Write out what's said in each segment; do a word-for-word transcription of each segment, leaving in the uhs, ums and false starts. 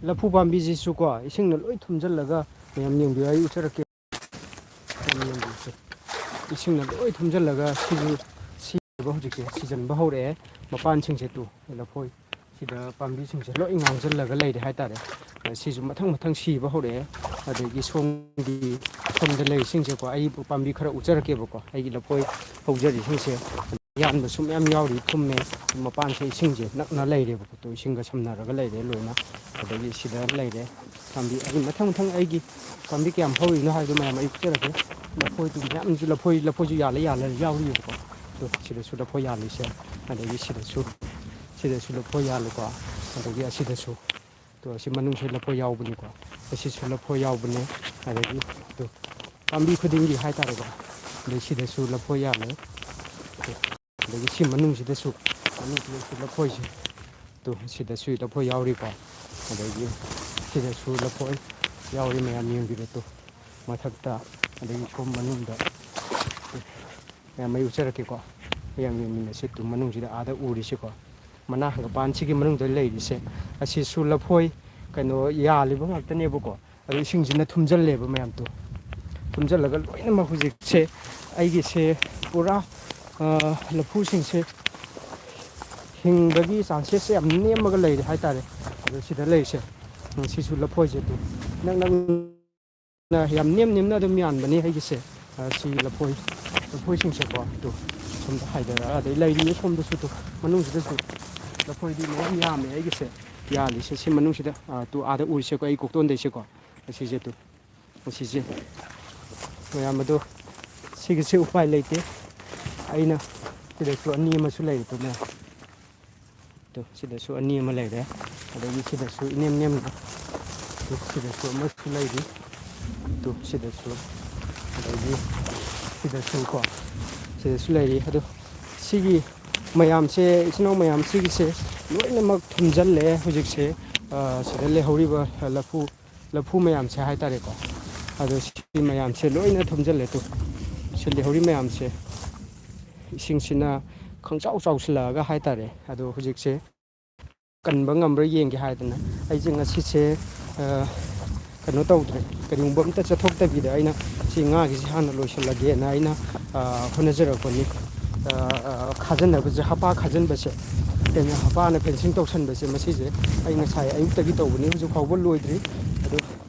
ꯂꯐꯨ ꯄꯥꯝꯕꯤꯁꯤꯁꯨ ꯀꯣ, ꯏꯁꯤꯡꯅ ꯂꯣꯏ ꯊꯨꯝꯖꯤꯜꯂꯒ, ꯃꯌꯥꯝ ꯌꯦꯡꯕꯤꯌꯨ, ꯑꯩ ꯎꯠꯆꯔꯛꯀꯦ꯫ ꯃꯌꯥꯝ ꯌꯦꯡꯕꯤꯌꯨꯁꯦ꯫ ꯏꯁꯤꯡꯅ ꯂꯣꯏ ꯊꯨꯝꯖꯤꯜꯂꯒ ꯁꯤꯁꯨ ꯁꯤꯕ, ꯍꯧꯖꯤꯛꯁꯦ ꯁꯤꯖꯟꯕ ꯍꯧꯔꯛꯑꯦ꯫ ꯃꯄꯥꯟꯁꯤꯡꯁꯦ ꯇꯨ, ꯂꯐꯣꯏ ꯁꯤꯗ ꯄꯥꯝꯕꯤꯁꯤꯡꯁꯦ ꯂꯣꯏ ꯉꯥꯡꯁꯤꯜꯂꯒ ꯂꯩꯔꯦ ꯍꯥꯏꯇꯥꯔꯦ꯫ ꯁꯤꯁꯨ ꯃꯊꯪ ꯃꯊꯪ ꯁꯤꯕ ꯍꯧꯔꯛꯑꯦ꯫ ꯑꯗꯒꯤ ꯁꯣꯝꯒꯤ, ꯁꯣꯝꯗ ꯂꯩꯔꯤꯁꯤꯡꯁꯦꯀꯣ, ꯑꯩ ꯄꯥꯝꯕꯤ ꯈꯔ ꯎꯠꯆꯔꯛꯀꯦꯕꯀꯣ, ꯑꯩꯒꯤ ꯂꯐꯣꯏ ꯍꯧꯖꯔꯤꯁꯤꯡꯁꯦ꯫ ꯌꯥꯟꯕꯁꯨ ꯃꯌꯥꯝ ꯌꯥꯎꯔꯤ, ꯊꯨꯝꯃꯦ꯫ ꯃꯄꯥꯟꯁꯦ ꯏꯁꯤꯡꯁꯦ ꯅꯛꯅ ꯂꯩꯔꯦꯕꯀꯣ, ꯇꯨ ꯏꯁꯤꯡꯒ ꯁꯝꯅꯔꯒ ꯂꯩꯔꯦ ꯂꯣꯏꯅ꯫ ꯑꯗꯒꯤ ꯁꯤꯗ ꯂꯩꯔꯦ ꯄꯥꯝꯕꯤ꯫ ꯑꯩ ꯃꯊꯪ ꯃꯊꯪ ꯑꯩꯒꯤ ꯄꯥꯝꯕꯤ ꯀꯌꯥꯝ ꯍꯧꯔꯤꯅꯣ ꯍꯥꯏꯕꯗꯣ ꯃꯌꯥꯝ ꯑꯩ ꯎꯠꯆꯔꯛꯀꯦ꯫ ꯂꯐꯣꯏꯗꯨ ꯃꯌꯥꯝꯁꯨ, ꯂꯐꯣꯏ, ꯂꯐꯣꯏꯁꯨ ꯌꯥꯜꯂ ꯌꯥꯜꯂ ꯌꯥꯎꯔꯤꯕꯀꯣ꯫ ꯇꯨ ꯁꯤꯗꯁꯨ ꯂꯐꯣꯏ ꯌꯥꯜꯂꯤꯁꯦ꯫ ꯑꯗꯒꯤ ꯁꯤꯗꯁꯨ, ꯁꯤꯗꯁꯨ ꯂꯐꯣꯏ ꯌꯥꯜꯂꯤꯀꯣ꯫ ꯑꯗꯒꯤ ꯑꯁꯤꯗꯁꯨ, ꯇꯨ ꯑꯁꯤ ꯃꯅꯨꯡꯁꯤ ꯂꯐꯣꯏ ꯌꯥꯎꯕꯅꯤꯀꯣ꯫ ꯑꯁꯤꯁꯨ ꯂꯐꯣꯏ ꯌꯥꯎꯕꯅꯦ꯫ ꯑꯗꯒꯤ ꯇꯨ ꯄꯥꯝꯕꯤ ꯈꯨꯗꯤꯡꯒꯤ ꯍꯥꯏꯇꯥꯔꯦꯀꯣ꯫ ꯑꯗꯩ ꯁꯤꯗꯁꯨ ꯂꯐꯣꯏ ꯌꯥꯜꯂꯦ꯫ ꯇꯨ ꯑꯗꯒꯤ ꯁꯤ ꯃꯅꯨꯡꯁꯤꯗꯁꯨ, ꯃꯅꯨꯡꯁꯤꯗꯁꯨ ꯂꯐꯣꯏꯁꯦ꯫ ꯇꯨ ꯁꯤꯗꯁꯨ ꯂꯐꯣꯏ ꯌꯥꯎꯔꯤꯀꯣ꯫ ꯑꯗꯒꯤ ꯁꯤꯗꯁꯨ ꯂꯐꯣꯏ ꯌꯥꯎꯔꯤ, ꯃꯌꯥꯝ ꯌꯦꯡꯕꯤꯔꯣ ꯇꯨ꯫ ꯃꯊꯛꯇ, ꯑꯗꯒꯤ ꯁꯣꯝ ꯃꯅꯨꯡꯗ꯫ ꯇꯨ ꯃꯌꯥꯝ ꯑꯩ ꯎꯠꯆꯔꯛꯀꯦꯀꯣ꯫ ꯃꯌꯥꯝ ꯌꯦꯡꯃꯤꯟꯅꯁꯤ꯫ ꯇꯨ ꯃꯅꯨꯡꯁꯤꯗ ꯑꯥꯗ ꯎꯔꯤꯁꯤꯀꯣ꯫ ꯃꯅꯥ ꯍꯪꯒꯄꯥꯟꯁꯤꯒꯤ ꯃꯅꯨꯡꯗ ꯂꯩꯔꯤꯁꯦ꯫ ꯑꯁꯤꯁꯨ ꯂꯐꯣꯏ ꯀꯩꯅꯣ ꯌꯥꯜꯂꯤꯕ ꯉꯥꯛꯇꯅꯦꯕꯀꯣ꯫ ꯑꯗꯣ ꯏꯁꯤꯡꯁꯤꯅ ꯊꯨꯝꯖꯤꯜꯂꯦꯕ ꯃꯌꯥꯝꯗꯣ꯫ ꯊꯨꯝꯖꯤꯜꯂꯒ ꯂꯣꯏꯅꯃꯛ ꯍꯧꯖꯤꯛꯁꯦ ꯑꯩꯒꯤꯁꯦ ꯄꯨꯔꯥ, ꯑ, ꯂꯐꯨꯁꯤꯡꯁꯦ ꯍꯤꯡꯕꯒꯤ ꯆꯥꯟꯁꯦꯁꯁꯦ ꯌꯥꯝ ꯅꯦꯝꯃꯒ ꯂꯩꯔꯦ ꯍꯥꯏꯇꯥꯔꯦ꯫ ꯑꯗꯣ ꯁꯤꯗ ꯂꯩꯔꯤꯁꯦ, ꯁꯤꯁꯨ ꯂꯐꯣꯏꯁꯦ ꯑꯗꯨ ꯅꯪ, ꯅꯪ ꯌꯥꯝ ꯅꯦꯝ ꯅꯦꯝꯅ ꯑꯗꯨꯝ ꯌꯥꯟꯕꯅꯦ ꯑꯩꯒꯤꯁꯦ꯫ ꯑ, ꯁꯤ ꯂꯐꯣꯏ, ꯂꯐꯣꯏꯁꯤꯡꯁꯦꯀꯣ꯫ ꯑꯗꯨ ꯁꯣꯝꯗ ꯍꯥꯏꯗꯔꯛꯑ, ꯑꯗꯩ ꯂꯩꯔꯤꯕ ꯁꯣꯝꯗꯁꯨ ꯇꯨ, ꯃꯅꯨꯡꯁꯤꯗꯁꯨ ꯂꯐꯣꯏꯗꯤ ꯃꯌꯥꯝ ꯌꯥꯝꯃꯦ ꯑꯩꯒꯤꯁꯦ ꯌꯥꯜꯂꯤꯁꯦ꯫ ꯁꯤ ꯃꯅꯨꯡꯁꯤꯗ, ꯑ, ꯇꯨ ꯑꯥꯗ ꯎꯔꯤꯁꯦꯀꯣ, ꯑꯩ ꯀꯣꯛꯇꯣꯟꯗꯩꯁꯦꯀꯣ꯫ ꯑꯁꯤꯁꯦ ꯇꯨ, ꯑꯁꯤꯁꯦ ꯃꯌꯥꯝ ꯑꯗꯣ ꯁꯤꯒꯤꯁꯦ ꯎꯄꯥꯏ ꯂꯩꯇꯦ꯫ ꯑꯩꯅ ꯁꯤꯗꯁꯨ ꯑꯅꯤ ꯑꯃꯁꯨ ꯂꯩꯔꯦ ꯇꯨ ꯃꯌꯥꯝ꯫ ꯇꯨ, ꯁꯤꯗꯁꯨ ꯑꯅꯤ ꯑꯃ ꯂꯩꯔꯦ꯫ ꯑꯗꯒꯤ ꯁꯤꯗꯁꯨ ꯏꯅꯦꯝ ꯅꯦꯝꯅ, ꯇꯨ, ꯁꯤꯗꯁꯨ ꯑꯃꯁꯨ ꯂꯩꯔꯤ꯫ ꯇꯨ, ꯁꯤꯗꯁꯨ, ꯑꯗꯒꯤ ꯁꯤꯗꯁꯨ ꯀꯣ, ꯁꯤꯗꯁꯨ ꯂꯩꯔꯤ꯫ ꯑꯗꯨ ꯁꯤꯒꯤ ꯃꯌꯥꯝꯁꯦ, ꯏꯆꯤꯟ ꯏꯅꯥꯎ ꯃꯌꯥꯝ ꯁꯤꯒꯤꯁꯦ ꯂꯣꯏꯅꯃꯛ ꯊꯨꯝꯖꯤꯜꯂꯦ ꯍꯧꯖꯤꯛꯁꯦ꯫ ꯑ, ꯁꯤꯗ ꯂꯩꯍꯧꯔꯤꯕ ꯂꯐꯨ, ꯂꯐꯨ ꯃꯌꯥꯝꯁꯦ ꯍꯥꯏꯇꯥꯔꯦꯀꯣ꯫ ꯑꯗꯣ ꯁꯤ ꯃꯌꯥꯝꯁꯦ ꯂꯣꯏꯅ ꯊꯨꯝꯖꯤꯜꯂꯦ꯫ ꯇꯨ, ꯁꯤ ꯂꯩꯍꯧꯔꯤ ꯃꯌꯥꯝꯁꯦ, ꯏꯁꯤꯡꯁꯤꯅ ꯈꯪꯆꯥꯎ ꯆꯥꯎꯁꯤꯜꯂꯛꯑꯒ ꯍꯥꯏꯇꯥꯔꯦ꯫ ꯑꯗꯣ ꯍꯧꯖꯤꯛꯁꯦ ꯀꯟꯕ ꯉꯝꯕ꯭ꯔꯥ ꯌꯦꯡꯒꯦ ꯍꯥꯏꯗꯅ ꯑꯩꯁꯦ ꯉꯁꯤꯁꯦ, ꯑ, ꯀꯩꯅꯣ ꯇꯧꯗ꯭ꯔꯦ꯫ ꯀꯔꯤꯒꯨꯝꯕ ꯑꯝꯇ ꯆꯠꯊꯣꯛꯇꯕꯤꯗ ꯑꯩꯅ ꯁꯤ ꯉꯥꯒꯤꯁꯤ ꯍꯥꯟꯅ ꯂꯣꯏꯁꯤꯜꯂꯒꯦꯅ ꯑꯩꯅ, ꯑ, ꯍꯣꯠꯅꯖꯔꯛꯄꯅꯤ꯫ ꯑ, ꯈꯥꯖꯤꯟꯅꯕꯁꯦ, ꯍꯄꯥ ꯈꯥꯖꯤꯟꯕꯁꯦ, ꯀꯩꯅꯣ, ꯍꯄꯥꯅ fencing ꯇꯧꯁꯟꯕꯁꯦ, ꯃꯁꯤꯁꯦ ꯑꯩ ꯉꯁꯥꯏ ꯑꯌꯨꯛꯇꯒꯤ ꯇꯧꯕꯅꯤ, ꯍꯧꯖꯤꯛ ꯐꯥꯎꯕ ꯂꯣꯏꯗ꯭ꯔꯤ꯫ ꯑꯗꯣ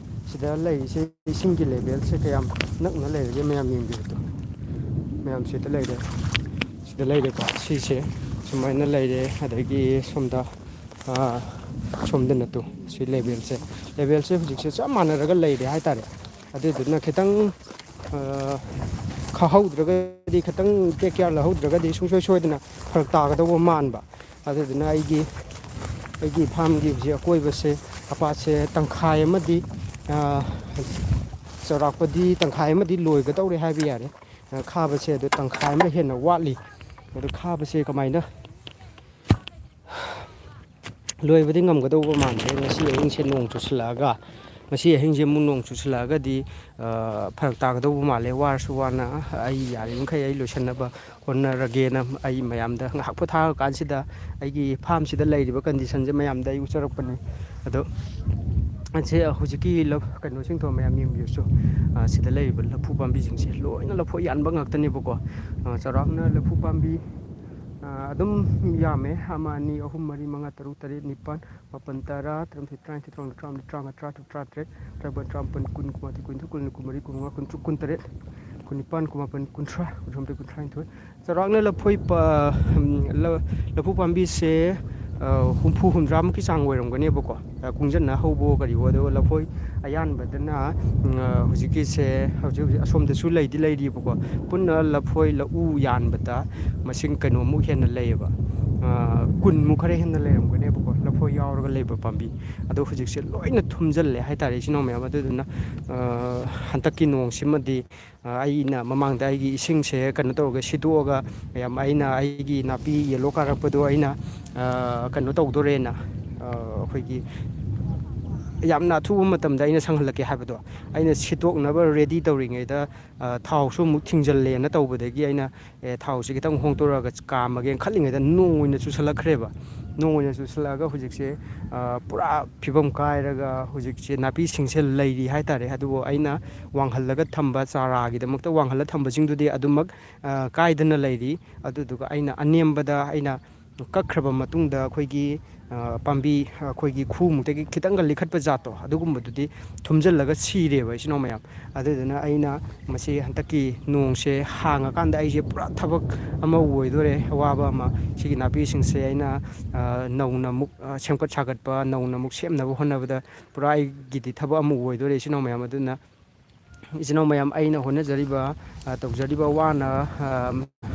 ꯁꯤꯗ ꯂꯩꯔꯤꯁꯦ ꯏꯁꯤꯡꯒꯤ levelꯁꯦ ꯀꯌꯥꯝ ꯅꯛꯅ ꯂꯩꯔꯒꯦ ꯃꯌꯥꯝ ꯌꯦꯡꯕꯤꯌꯨ꯫ ꯃꯌꯥꯝ ꯁꯤꯗ ꯂꯩꯔꯦ, ꯁꯤꯗ ꯂꯩꯔꯦꯀꯣ꯫ ꯁꯤꯁꯦ ꯁꯨꯃꯥꯏꯅ ꯂꯩꯔꯦ꯫ ꯑꯗꯒꯤ ꯁꯣꯝꯗ, ꯑꯥ, ꯁꯣꯝꯗꯅ ꯇꯨ, ꯁꯤ levelꯁꯦ, levelꯁꯦ ꯍꯧꯖꯤꯛꯁꯦ ꯆꯞ ꯃꯥꯟꯅꯔꯒ ꯂꯩꯔꯦ ꯍꯥꯏꯇꯥꯔꯦ꯫ ꯑꯗꯨꯗꯨꯅ ꯈꯤꯇꯪ, ꯑꯥ, ꯈꯥꯍꯧꯗ꯭ꯔꯒꯗꯤ, ꯈꯤꯇꯪ take care ꯂꯧꯍꯧꯗ꯭ꯔꯒꯗꯤ ꯁꯨꯡꯁꯣꯏ ꯁꯣꯏꯗꯅ ꯐꯔꯛ ꯇꯥꯒꯗꯧꯕ ꯃꯥꯟꯕ꯫ ꯑꯗꯨꯗꯨꯅ ꯑꯩꯒꯤ, ꯑꯩꯒꯤ farmꯒꯤ ꯍꯧꯖꯤꯛ ꯑꯀꯣꯏꯕꯁꯦ, ꯍꯄꯥꯁꯦ ꯇꯪꯈꯥꯏ ꯑꯃꯗꯤ, ꯑꯥ, ꯆꯥꯎꯔꯥꯛꯄꯗꯤ ꯇꯪꯈꯥꯏ ꯑꯃꯗꯤ ꯂꯣꯏꯒꯗꯧꯔꯦ ꯍꯥꯏꯕ ꯌꯥꯔꯦ꯫ ꯑ, ꯈꯥꯕꯁꯦ ꯑꯗꯨ ꯇꯪꯈꯥꯏ ꯑꯃ ꯍꯦꯟꯅ ꯋꯥꯠꯂꯤ꯫ ꯑꯗꯨ ꯈꯥꯕꯁꯦ ꯀꯃꯥꯏꯅ ꯂꯣꯏꯕꯗꯤ ꯉꯝꯒꯗꯧꯕ ꯃꯥꯟꯗꯦ꯫ ꯉꯁꯤ ꯑꯍꯤꯡꯁꯦ ꯅꯣꯡ ꯆꯨꯁꯤꯜꯂꯛꯑꯒ, ꯉꯁꯤ ꯑꯍꯤꯡꯁꯦ ꯑꯃꯨꯛ ꯅꯣꯡ ꯆꯨꯁꯤꯜꯂꯛꯑꯒꯗꯤ, ꯑ, ꯐꯔꯛ ꯇꯥꯒꯗꯧꯕ ꯃꯥꯜꯂꯦ꯫ ꯋꯥꯔꯁꯨ ꯋꯥꯅ ꯑꯩ ꯌꯥꯔꯤꯕꯃꯈꯩ ꯑꯩ ꯂꯣꯏꯁꯤꯟꯅꯕ ꯍꯣꯠꯅꯔꯒꯦꯅ ꯑꯩ ꯃꯌꯥꯝꯗ ꯉꯥꯏꯍꯥꯛ ꯄꯣꯊꯥꯔ ꯀꯥꯟꯁꯤꯗ ꯑꯩꯒꯤ farmꯁꯤꯗ ꯂꯩꯔꯤꯕ conditionꯁꯦ ꯃꯌꯥꯝꯗ ꯑꯩ ꯎꯠꯆꯔꯛꯄꯅꯤ꯫ ꯑꯗꯣ ꯁꯦ ꯍꯧꯖꯤꯛꯀꯤ ꯂꯧ-, ꯀꯩꯅꯣꯁꯤꯡꯗꯣ ꯃꯌꯥꯝ ꯌꯦꯡꯕꯤꯔꯁꯨ, ꯑ, ꯁꯤꯗ ꯂꯩꯔꯤꯕ ꯂꯐꯨ ꯄꯥꯝꯕꯤꯁꯤꯡꯁꯦ ꯂꯣꯏꯅ ꯂꯐꯣꯏ ꯌꯥꯟꯕ ꯉꯥꯛꯇꯅꯦꯕꯀꯣ꯫ ꯑ, ꯆꯥꯎꯔꯥꯛꯅ ꯂꯐꯨ ꯄꯥꯝꯕꯤ, ꯑ, ꯑꯗꯨꯝ ꯌꯥꯝꯃꯦ꯫ ꯑꯃ, ꯑꯅꯤ, ꯑꯍꯨꯝ, ꯃꯔꯤ, ꯃꯉꯥ, ꯇꯔꯨꯛ, ꯇꯔꯦꯠ, ꯅꯤꯄꯥꯜ, ꯃꯥꯄꯜ, ꯇꯔꯥ, ꯇꯔꯥꯃꯥꯊꯣꯏ, ꯇꯔꯥꯅꯤꯊꯣꯏ, ꯇꯔꯥꯍꯨꯝꯗꯣꯏ, ꯇꯔꯥꯃꯔꯤ, ꯇꯔꯥꯃꯉꯥ, ꯇꯔꯥ ꯇꯔꯨꯛ, ꯇꯔꯥ ꯇꯔꯦꯠ, ꯇꯔꯥꯅꯤꯄꯥꯜ, ꯀꯨꯟ, ꯀꯨꯟꯃꯥꯊꯣꯏ, ꯀꯨꯟꯅꯤꯊꯣꯏ, ꯀꯨꯟꯍꯨꯝꯗꯣꯏ, ꯀꯨꯟꯃꯔꯤ, ꯀꯨꯟꯃꯉꯥ, ꯀꯨꯟꯇꯔꯨꯛ, ꯀꯨꯟꯇꯔꯦꯠ, ꯀꯨꯟꯅꯤꯄꯥꯜ, ꯀꯨꯟꯃꯥꯄꯜ, ꯀꯨꯟꯊ꯭ꯔꯥ, ꯀꯨꯟꯍꯨꯝꯗꯣꯏ, ꯀꯨꯟꯊ꯭ꯔꯥꯅꯤꯊꯣꯏ꯫ ꯆꯥꯎꯔꯥꯛꯅ ꯂꯐꯣꯏ ꯄ-, ꯎꯝ, ꯂ-, ꯂꯐꯨ ꯄꯥꯝꯕꯤꯁꯦ, ꯑ, ꯍꯨꯝꯐꯨ ꯍꯨꯝꯗ꯭ꯔꯥꯃꯨꯛꯀꯤ ꯆꯥꯡ ꯑꯣꯏꯔꯝꯒꯅꯦꯕꯀꯣ꯫ ꯑ, ꯀꯨꯡꯖꯟꯅ ꯍꯧꯕꯑꯣ ꯀꯔꯤꯑꯣ꯫ ꯑꯗꯨꯒ ꯂꯐꯣꯏ ꯑꯌꯥꯟꯕꯗꯅ, ꯎꯝ, ꯑ, ꯍꯧꯖꯤꯛꯀꯤꯁꯦ, ꯍꯧꯖꯤꯛ, ꯍꯧꯖꯤꯛ ꯑꯁꯣꯝꯗꯁꯨ ꯂꯩꯗꯤ ꯂꯩꯔꯤꯕꯀꯣ꯫ ꯄꯨꯟꯅ ꯂꯐꯣꯏ ꯂꯧꯎ ꯌꯥꯟꯕꯗ ꯃꯁꯤꯡ ꯀꯩꯅꯣꯃꯨꯛ ꯍꯦꯟꯅ ꯂꯩꯌꯦꯕ꯫ ꯑ, ꯀꯨꯟꯃꯨꯛ ꯈꯔ ꯍꯦꯟꯅ ꯂꯩꯔꯝꯒꯅꯦꯕꯀꯣ, ꯂꯐꯣꯏ ꯌꯥꯎꯔꯒ ꯂꯩꯕ ꯄꯥꯝꯕꯤ꯫ ꯑꯗꯣ ꯍꯧꯖꯤꯛꯁꯦ ꯂꯣꯏꯅ ꯊꯨꯝꯖꯤꯜꯂꯦ ꯍꯥꯏꯇꯥꯔꯦ, ꯏꯆꯤꯟ ꯏꯅꯥꯎ ꯃꯌꯥꯝ꯫ ꯑꯗꯨꯗꯨꯅ, ꯑ, ꯍꯟꯗꯛꯀꯤ ꯅꯣꯡꯁꯤꯃꯗꯤ, ꯑ, ꯑꯩꯅ ꯃꯃꯥꯡꯗ ꯑꯩꯒꯤ ꯏꯁꯤꯡꯁꯦ ꯀꯩꯅꯣ ꯇꯧꯔꯒ ꯁꯤꯠꯇꯣꯛꯑꯒ, ꯌꯥꯝ, ꯑꯩꯅ ꯑꯩꯒꯤ ꯅꯥꯄꯤ yellow ꯀꯥꯔꯛꯄꯗꯣ ꯑꯩꯅ, ꯑ, ꯀꯩꯅꯣ ꯇꯧꯗꯣꯔꯦꯅ, ꯑ, ꯑꯩꯈꯣꯏꯒꯤ ꯌꯥꯝꯅ ꯑꯊꯨꯕ ꯃꯇꯝꯗ ꯑꯩꯅ ꯁꯪꯍꯜꯂꯛꯀꯦ ꯍꯥꯏꯕꯗꯣ, ꯑꯩꯅ ꯁꯤꯠꯇꯣꯛꯅꯕ ready ꯇꯧꯔꯤꯉꯩꯗ, ꯑ, ꯊꯥꯎꯁꯨ ꯑꯃꯨꯛ ꯊꯤꯡꯖꯜꯂꯦꯅ ꯇꯧꯕꯗꯒꯤ ꯑꯩꯅ, ꯑꯦ, ꯊꯥꯎꯁꯤ ꯈꯤꯇꯪ ꯍꯣꯡꯗꯣꯔꯛꯑꯒ ꯀꯥꯝꯃꯒꯦꯅ ꯈꯜꯂꯤꯉꯩꯗ ꯅꯣꯡ ꯑꯣꯏꯅ ꯆꯨꯁꯜꯂꯛꯈ꯭ꯔꯦꯕ꯫ ꯅꯣꯡ ꯑꯣꯏꯅ ꯆꯨꯁꯜꯂꯛꯑꯒ ꯍꯧꯖꯤꯛꯁꯦ, ꯑ, ꯄꯨꯔꯥ ꯐꯤꯕꯝ ꯀꯥꯏꯔꯒ ꯍꯧꯖꯤꯛꯁꯦ ꯅꯥꯄꯤꯁꯤꯡꯁꯦ ꯂꯩꯔꯤ ꯍꯥꯏꯇꯥꯔꯦ꯫ ꯑꯗꯨꯕꯨ ꯑꯩꯅ ꯋꯥꯡꯍꯜꯂꯒ ꯊꯝꯕ, ꯆꯥꯔꯥꯒꯤꯗꯃꯛꯇ ꯋꯥꯡꯍꯜꯂ ꯊꯝꯕꯁꯤꯡꯗꯨꯗꯤ ꯑꯗꯨꯃꯛ, ꯑ, ꯀꯥꯏꯗꯅ ꯂꯩꯔꯤ꯫ ꯑꯗꯨꯗꯨꯒ ꯑꯩꯅ ꯑꯅꯦꯝꯕꯗ ꯑꯩꯅ ꯀꯛꯈ꯭ꯔꯕ ꯃꯇꯨꯡꯗ ꯑꯩꯈꯣꯏꯒꯤ, ꯑ, ꯄꯥꯝꯕꯤ, ꯑꯩꯈꯣꯏꯒꯤ ꯈꯨꯃꯨꯛꯇꯒꯤ ꯈꯤꯇꯪꯒ ꯂꯤꯈꯠꯄ ꯖꯥꯠꯇꯣ, ꯑꯗꯨꯒꯨꯝꯕꯗꯨꯗꯤ ꯊꯨꯝꯖꯤꯜꯂꯒ ꯁꯤꯔꯦꯕ, ꯏꯆꯤꯟ ꯏꯅꯥꯎ ꯃꯌꯥꯝ꯫ ꯑꯗꯨꯗꯨꯅ ꯑꯩꯅ ꯃꯁꯤ ꯍꯟꯗꯛꯀꯤ ꯅꯣꯡꯁꯦ ꯍꯥꯡꯉꯀꯥꯟꯗ ꯑꯩꯁꯦ ꯄꯨꯔꯥ ꯊꯕꯛ ꯑꯃ ꯑꯣꯏꯗꯣꯔꯦ, ꯑꯋꯥꯕ ꯑꯃ꯫ ꯁꯤꯒꯤ ꯅꯥꯄꯤꯁꯤꯡꯁꯦ ꯑꯩꯅ, ꯑ, ꯅꯧꯅ ꯑꯃꯨꯛ, ꯑ, ꯁꯦꯝꯒꯠ ꯁꯥꯒꯠꯄ, ꯅꯧꯅ ꯑꯃꯨꯛ ꯁꯦꯝꯅꯕ ꯍꯣꯠꯅꯕꯗ ꯄꯨꯔꯥ ꯑꯩꯒꯤꯗꯤ ꯊꯕꯛ ꯑꯃ ꯑꯣꯏꯗꯣꯔꯦ, ꯏꯆꯤꯟ ꯏꯅꯥꯎ ꯃꯌꯥꯝ꯫ ꯑꯗꯨꯅ ꯏꯆꯤꯟ ꯏꯅꯥꯎ ꯃꯌꯥꯝ, ꯑꯩꯅ ꯍꯣꯠꯅꯖꯔꯤꯕ, ꯑ, ꯇꯧꯖꯔꯤꯕ ꯋꯥꯅ, ꯑ,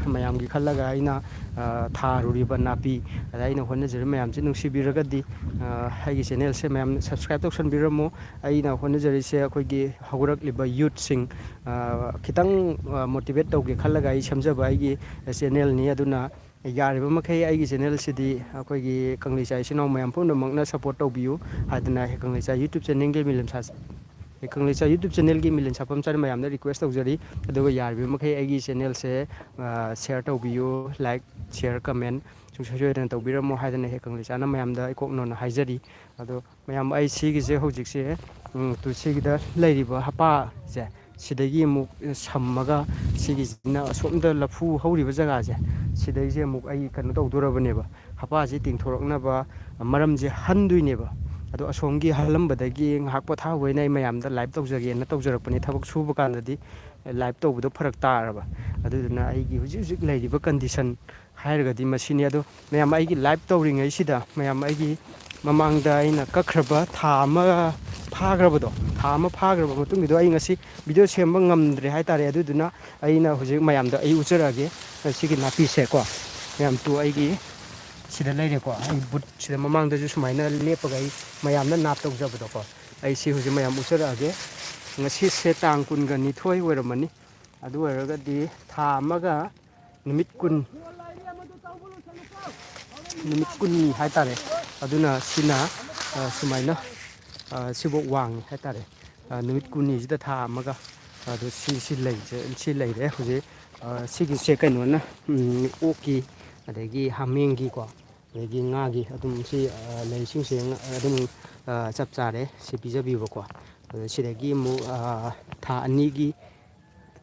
ꯃꯌꯥꯝꯒꯤ ꯈꯜꯂꯒ ꯑꯩꯅ, ꯑ, ꯊꯥꯔꯨꯔꯤꯕ ꯅꯥꯄꯤ, ꯑꯗ ꯑꯩꯅ ꯍꯣꯠꯅꯖꯔꯤꯕ ꯃꯌꯥꯝꯁꯦ ꯅꯨꯡꯁꯤꯕꯤꯔꯒꯗꯤ, ꯑ, ꯑꯩꯒꯤ channelꯁꯦ ꯃꯌꯥꯝ subscribe ꯇꯧꯁꯟꯕꯤꯔꯝꯃꯣ꯫ ꯑꯩꯅ ꯍꯣꯠꯅꯖꯔꯤꯁꯦ ꯑꯩꯈꯣꯏꯒꯤ ꯍꯧꯒꯠꯂꯛꯂꯤꯕ youthꯁꯤꯡ, ꯑ, ꯈꯤꯇꯪ, ꯑ, motivate ꯇꯧꯒꯦ ꯈꯜꯂꯒ ꯑꯩ ꯁꯦꯝꯖꯕ ꯑꯩꯒꯤ channelꯅꯤ꯫ ꯑꯗꯨꯅ ꯌꯥꯔꯤꯕ ꯃꯈꯩ ꯑꯩꯒꯤ channelꯁꯤꯗꯤ ꯑꯩꯈꯣꯏꯒꯤ ꯀꯪꯂꯩꯆꯥ ꯏꯆꯤꯟ ꯏꯅꯥꯎ ꯃꯌꯥꯝ ꯄꯨꯝꯅꯃꯛꯅ support ꯇꯧꯕꯤꯌꯨ ꯍꯥꯏꯗꯅ ꯀꯪꯂꯩꯆꯥ YouTube channelꯒꯤ ꯃꯤꯂꯦꯝꯁꯥ-, ꯀꯪꯂꯩꯆꯥ YouTube channelꯒꯤ ꯃꯤꯂꯦꯝꯁꯥ ꯄꯝꯆꯥꯅ ꯃꯌꯥꯝꯗ request ꯇꯧꯖꯔꯤ꯫ ꯑꯗꯨꯒ ꯌꯥꯔꯤꯕ ꯃꯈꯩ ꯑꯩꯒꯤ channelꯁꯦ, ꯑ, share ꯇꯧꯕꯤꯌꯨ, like, share, comment ꯁꯨꯡꯁꯣꯏ ꯁꯣꯏꯗꯅ ꯇꯧꯕꯤꯔꯝꯃꯣ ꯍꯥꯏꯗꯅ ꯍꯦꯛ ꯀꯪꯂꯩꯆꯥꯅ ꯃꯌꯥꯝꯗ ꯏꯀꯣꯛ ꯅꯧꯅ ꯍꯥꯏꯖꯔꯤ꯫ ꯑꯗꯣ ꯃꯌꯥꯝ, ꯑꯩ ꯁꯤꯒꯤꯁꯦ ꯍꯧꯖꯤꯛꯁꯦ, ꯎꯝ, ꯇꯨ ꯁꯤꯒꯤꯗ ꯂꯩꯔꯤꯕ ꯍꯄꯥꯁꯦ, ꯁꯤꯗꯒꯤ ꯑꯃꯨꯛ ꯁꯝꯃꯒ ꯁꯤꯒꯤꯁꯤꯅ ꯑꯁꯣꯝꯗ ꯂꯐꯨ ꯍꯧꯔꯤꯕ ꯖꯒꯥꯁꯦ, ꯁꯤꯗꯩꯁꯦ ꯑꯃꯨꯛ ꯑꯩ ꯀꯩꯅꯣ ꯇꯧꯗꯣꯔꯕꯅꯦꯕ, ꯍꯄꯥꯁꯤ ꯇꯤꯡꯊꯣꯔꯛꯅꯕ ꯃꯔꯝꯁꯦ ꯍꯟꯗꯣꯏꯅꯦꯕ꯫ ꯑꯗꯣ ꯑꯁꯣꯝꯒꯤ ꯍꯜꯂꯝꯕꯗꯒꯤ ꯉꯥꯏꯍꯥꯛ ꯄꯣꯊꯥꯕ ꯑꯣꯏꯅ ꯑꯩ ꯃꯌꯥꯝꯗ live ꯇꯧꯖꯒꯦꯅ ꯇꯧꯖꯔꯛꯄꯅꯦ꯫ ꯊꯕꯛ ꯁꯨꯕ ꯀꯥꯟꯗꯗꯤ live ꯇꯧꯕꯗꯣ ꯐꯔꯛ ꯇꯥꯔꯕ꯫ ꯑꯗꯨꯗꯨꯅ ꯑꯩꯒꯤ ꯍꯧꯖꯤꯛ ꯍꯧꯖꯤꯛ ꯂꯩꯔꯤꯕ condition ꯍꯥꯏꯔꯒꯗꯤ ꯃꯁꯤꯅꯤ꯫ ꯑꯗꯣ ꯃꯌꯥꯝ, ꯑꯩꯒꯤ live ꯇꯧꯔꯤꯉꯩꯁꯤꯗ ꯃꯌꯥꯝ, ꯑꯩꯒꯤ ꯃꯃꯥꯡꯗ ꯑꯩꯅ ꯀꯛꯈ꯭ꯔꯕ ꯊꯥ ꯑꯃ ꯐꯥꯈ꯭ꯔꯕꯗꯣ, ꯊꯥ ꯑꯃ ꯐꯥꯈ꯭ꯔꯕ ꯃꯇꯨꯡꯒꯤꯗꯣ ꯑꯩ ꯉꯁꯤ video ꯁꯦꯝꯕ ꯉꯝꯗ꯭ꯔꯦ ꯍꯥꯏꯇꯥꯔꯦ꯫ ꯑꯗꯨꯗꯨꯅ ꯑꯩꯅ ꯍꯧꯖꯤꯛ ꯃꯌꯥꯝꯗ ꯑꯩ ꯎꯠꯆꯔꯛꯑꯒꯦ ꯁꯤꯒꯤ ꯅꯥꯄꯤꯁꯦꯀꯣ꯫ ꯃꯌꯥꯝ, ꯇꯨ ꯑꯩꯒꯤ ꯁꯤꯗ ꯂꯩꯔꯦꯀꯣ꯫ ꯑꯩ ꯕꯨꯠꯁꯤꯗ ꯃꯃꯥꯡꯗꯁꯨ ꯁꯨꯃꯥꯏꯅ ꯂꯦꯞꯄꯒ ꯑꯩ ꯃꯌꯥꯝꯅ ꯅꯥꯞ ꯇꯧꯖꯕꯗꯣꯀꯣ꯫ ꯑꯩ ꯁꯤ ꯍꯧꯖꯤꯛ ꯃꯌꯥꯝ ꯎꯠꯆꯔꯛꯑꯒꯦ꯫ ꯉꯁꯤꯁꯦ ꯇꯥꯡ ꯀꯨꯟꯒ ꯅꯤꯊꯣꯏ ꯑꯣꯏꯔꯝꯃꯅꯤ꯫ ꯑꯗꯨ ꯑꯣꯏꯔꯒꯗꯤ ꯊꯥ ꯑꯃꯒ ꯅꯨꯃꯤꯠ ꯀꯨꯟ, ꯅꯨꯃꯤꯠ ꯀꯨꯟꯅꯤ ꯍꯥꯏꯇꯥꯔꯦ꯫ ꯑꯗꯨꯅ ꯁꯤꯅ, ꯑ, ꯁꯨꯃꯥꯏꯅ, ꯑ, ꯁꯤꯐꯧ ꯋꯥꯡꯉꯤ ꯍꯥꯏꯇꯥꯔꯦ꯫ ꯑ, ꯅꯨꯃꯤꯠ ꯀꯨꯟꯅꯤꯁꯤꯗ ꯊꯥ ꯑꯃꯒ꯫ ꯑꯗꯨ ꯁꯤ, ꯁꯤ ꯂꯩꯁꯦ, ꯁꯤ ꯂꯩꯔꯦ ꯍꯧꯖꯤꯛ꯫ ꯑ, ꯁꯤꯒꯤꯁꯦ ꯀꯩꯅꯣꯅ, ꯎꯝ, ꯑꯣꯛꯀꯤ ꯑꯗꯒꯤ ꯍꯥꯃꯦꯡꯒꯤꯀꯣ, ꯑꯗꯒꯤ ꯉꯥꯒꯤ ꯑꯗꯨꯝ ꯁꯤ, ꯑ, ꯂꯩꯁꯤꯡꯁꯦ ꯉ-, ꯑꯗꯨꯝ, ꯑ, ꯆꯞ ꯆꯥꯔꯦ ꯁꯤ ꯄꯤꯖꯕꯤꯕꯀꯣ꯫ ꯑꯗꯣ ꯁꯤꯗꯒꯤ ꯑꯃꯨꯛ, ꯑ, ꯊꯥ ꯑꯅꯤꯒꯤ,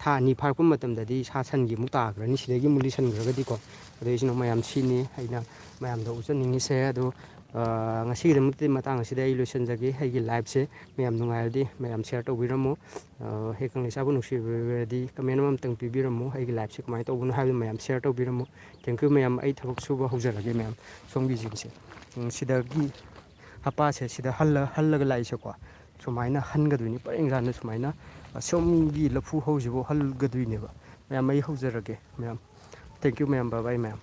ꯊꯥ ꯑꯅꯤ ꯐꯥꯔꯛꯄ ꯃꯇꯝꯗꯗꯤ ꯁꯥ ꯁꯟꯒꯤ ꯑꯃꯨꯛ ꯇꯥꯈ꯭ꯔꯅꯤ, ꯁꯤꯗꯒꯤ ꯑꯃꯨꯛ ꯂꯤꯁꯟꯈ꯭ꯔꯒꯗꯤꯀꯣ꯫ ꯑꯗꯨ ꯑꯩꯁꯤꯅ ꯃꯌꯥꯝ ꯁꯤꯅꯤ ꯑꯩꯅ ꯃꯌꯥꯝꯗ ꯎꯠꯆꯅꯤꯡꯉꯤꯁꯦ꯫ ꯑꯗꯣ, ꯑ, ꯉꯁꯤꯒꯤꯗꯃꯛꯇꯤ ꯃꯇꯥꯡ ꯑꯁꯤꯗ ꯑꯩ ꯂꯣꯏꯁꯤꯟꯖꯒꯦ꯫ ꯑꯩꯒꯤ liveꯁꯦ ꯃꯌꯥꯝ ꯅꯨꯡꯉꯥꯏꯔꯗꯤ ꯃꯌꯥꯝ share ꯇꯧꯕꯤꯔꯝꯃꯨ꯫ ꯑ, ꯍꯦꯛ ꯀꯪꯂꯩꯁꯥꯕꯨ ꯅꯨꯡꯁꯤꯕꯤꯔꯗꯤ comment ꯑꯃꯇꯪ ꯄꯤꯕꯤꯔꯝꯃꯨ꯫ ꯑꯩꯒꯤ liveꯁꯦ ꯀꯃꯥꯏꯅ ꯇꯧꯕꯅꯣ ꯍꯥꯏꯕꯗꯨ ꯃꯌꯥꯝ share ꯇꯧꯕꯤꯔꯝꯃꯨ꯫ Thank you ꯃꯌꯥꯝ, ꯑꯩ ꯊꯕꯛ ꯁꯨꯕ ꯍꯧꯖꯔꯒꯦ ꯃꯌꯥꯝ, ꯁꯣꯝꯒꯤꯁꯤꯡꯁꯦ꯫ ꯎꯝ, ꯁꯤꯗꯒꯤ ꯍꯄꯥꯁꯦ ꯁꯤꯗ ꯍꯜꯂ-, ꯍꯜꯂꯒ ꯂꯥꯛꯏꯁꯦꯀꯣ꯫ ꯁꯨꯃꯥꯏꯅ ꯍꯟꯒꯗꯣꯏꯅꯤ, ꯄꯔꯦꯡ ꯁꯥꯅ ꯁꯨꯃꯥꯏꯅ, ꯑ, ꯁꯣꯝꯒꯤ ꯂꯐꯨ ꯍꯧꯁꯤꯕꯨ ꯍꯜꯒꯗꯣꯏꯅꯦꯕ꯫ ꯃꯌꯥꯝ, ꯑꯩ ꯍꯧꯖꯔꯒꯦ ꯃꯌꯥꯝ꯫ Thank you ꯃꯌꯥꯝ, bye bye ꯃꯌꯥꯝ꯫